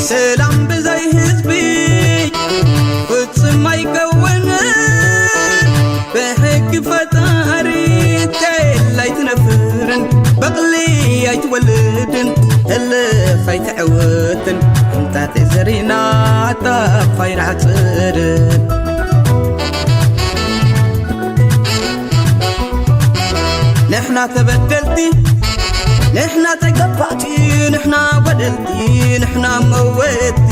ሰላም ብዘይ ህዝቢ ፍጹም ኣይከውንን። ብሕጊ ፈጣሪ ተየለ ኣይትነፍርን፣ በቕሊ ኣይትወልድን፣ ህልኽ ኣይትዕውትን፣ ሕንጣጤ ዘሪእና ጣፍ ኣይንዓጽድን። ንሕና ተበደልቲ፣ ንሕና ተገፋእቲ፣ ንሕና ጎደልቲ፣ ንሕና መወቲ።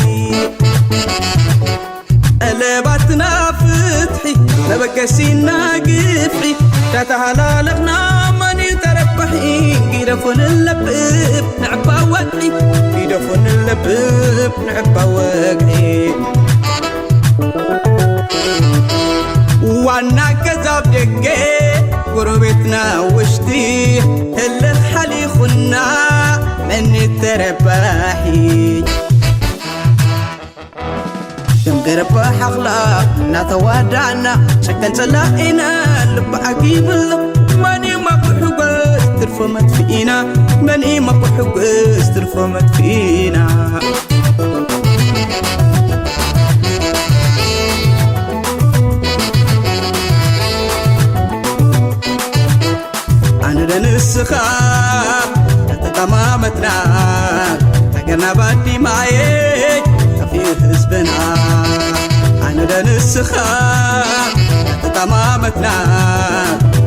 ጠለባትና ፍትሒ፣ መበገሲና ግፍዒ፣ ተተሃላለኽና መን እዩ ተረባሒ? ግደፉ ንለብብ ንዕባ ወግዒ፣ ግደፉ ንለብብ ንዕባ ወግዒ። ዋና ገዛ ኣብ ደገ፣ ጎረቤትና ውሽጢ፣ ህልኽ ሓሊኹና መን ተረባሒ? ከም ገረባ ሓኽላ እናተዋዳእና፣ ጨከን ጸላኢና ልቢ ዓጊብሉ። መን እዩ ማቁ ሕጎስ ትርፎ መጥፍኢና? መን እዩ ማቁ ሕጎስ ትርፎ መጥፍኢና? ኣነ ዶ ንስኻ ተተጠማመትና፣ ሃገርና ባዲማዬ ጠፊኡ ህዝብና። ኣነ ዶ ንስኻ ተተጠማመትና፣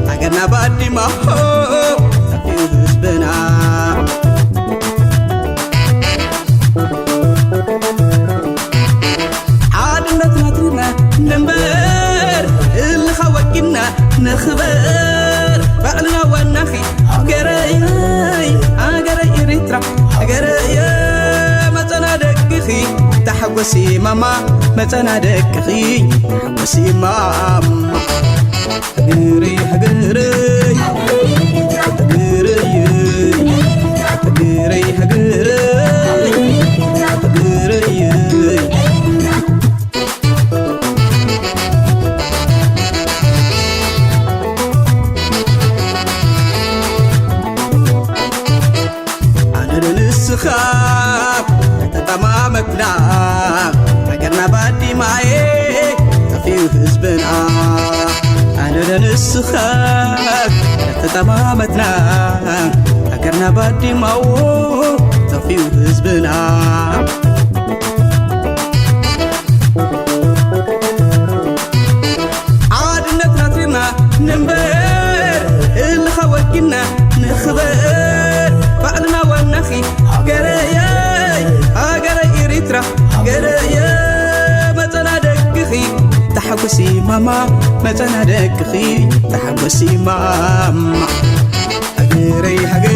ሃገርና ባዲማ ሆ ጠፊኡ ህዝብና። ሓድነትና ኣትሪርና ንንበር፣ እልኻ ወጊድና ንኽበር። ባዕልና ዋናኺ ሃገረይ፣ ሃገረይ ኤሪትራ፣ ሃገረይ መጸና ደቅኺ፣ ተሓጎሲ ማማ፣ መጸና ደቅኺ፣ ተሓጎሲ ማማ። ሃገረይ፣ ሃገረይ፣ ሃገረይ፣ ሃገረይ፣ ሃገረይ፣ ሃገረይ። ኣነ ዶ ንስኻ ተጠማመትና፣ ሃገርና ባዲማዬ ጠፊኡ ህዝብና። ኣነ ዶ ንስኻ ተጠማመትና፣ ሃገርና ባዲማዎ ጠፊኡ ህዝብና። ሓድነትና ኣትሪርና ንንበር፣ እልኻ ወጊድና ንኽበር። ባዕልና ዋናኺ ሃገረየይ፣ ሃገረይ ኤሪትራ፣ ሃገረየ መጸና ደቅኺ፣ ተሓጎሲ ማማ፣ መጸና ደቅኺ፣ ተሓጎሲ ማማ። ሃገረይ፣ ሃገረይ፣